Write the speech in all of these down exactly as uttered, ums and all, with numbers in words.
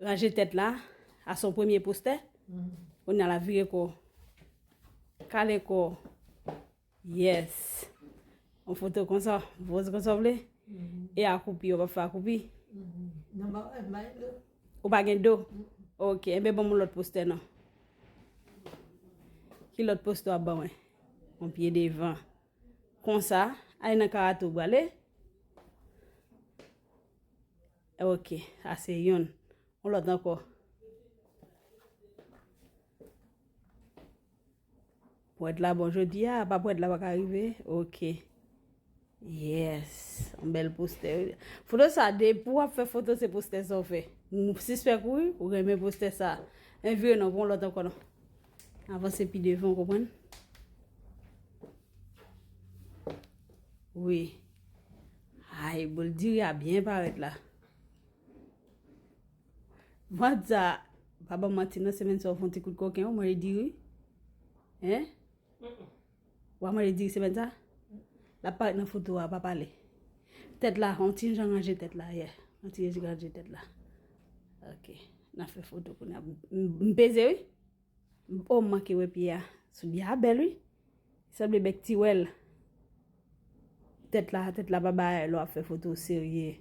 Ranje tèt la, a se yon premye postè. Kounye a l ap vire kò. Kale kò. Yes. Yon foto konsa, poze konsa w vle. E akoupi, w p ap fè akoupi. Ou pa gen do? Ok, enben ban m yon lòt postè non. Ki lòt postè w ap ban mwen? Yon pye devan. Konsa, ale nan karate w prale. Ok, sa se youn. Yon lòt ankò. Pwèt la bon jodi a, pa pwèt la pa ka rive. Ok. Yes. Yon bèl postè. Foto sa, depi w ap fè foto, se postè sa w fè. M sispèk ou, wi, ou renmen postè sa. Men vire non, pran yon lòt ankò non. Avanse pi devan, w konprann? Wi. Ay, boul diri a byen parèt la. Mwen di sa, pa ban m manti non, semèn sa w fè yon ti kout koken, w manje diri. Hein? W a manje diri semèn sa? L ap parèt nan foto a, pa pale. Tèt la, yon ti jan ranje tèt la, yeah. Yon ti jan ranje tèt la. Ok, n a fè foto kounye a. M, m peze, wi. Oh, m manke wè pye a. Soulye a bèl, wi. Sanble bèk ti wèl. Tèt la, tèt la pa bay lè w ap fè foto serye.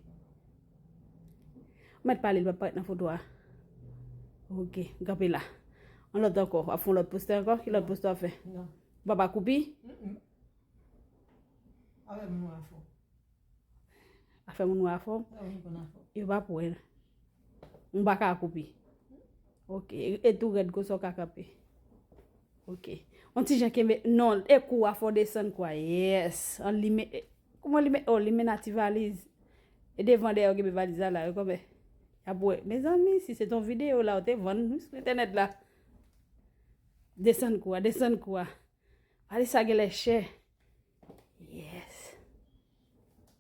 Ou mèt pale, l p ap parèt nan foto a. Ok, m kanpe la. Yon lòt ankò, w ap fè yon lòt postè ankò? Ki lòt postè w ap fè? Non. Ou p ap akoupi? Mm-mm. Avè moun wè fò. Afè moun wè afò. Sa moun konn afò. Yo pa pou wè. M pa ka akoupi. Ok. E, e tou rèd konsa w ka kanpe. Ok. Yon ti jan kenbe. Non, e kou a fò desann kou a. Yes. An limen. E, kouman limen? Oh, limen nan ti valiz. E devan dèyè w kenbe valiz la la. Yo konbyen? Y ap wè. Mezanmi, si se t on videyo la, ou te vann sou entènèt la. Desann kou a, desann kou a. Valiz sa genlè chè. Yes.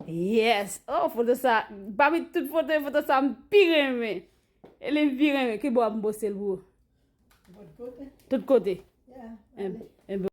Yes. Oh, foto sa. Pami tout foto, foto sa m pi renmen. E li m pi renmen. Ki bò m poste l pou ou? Tout kote. Tout kote. Yeah, ale.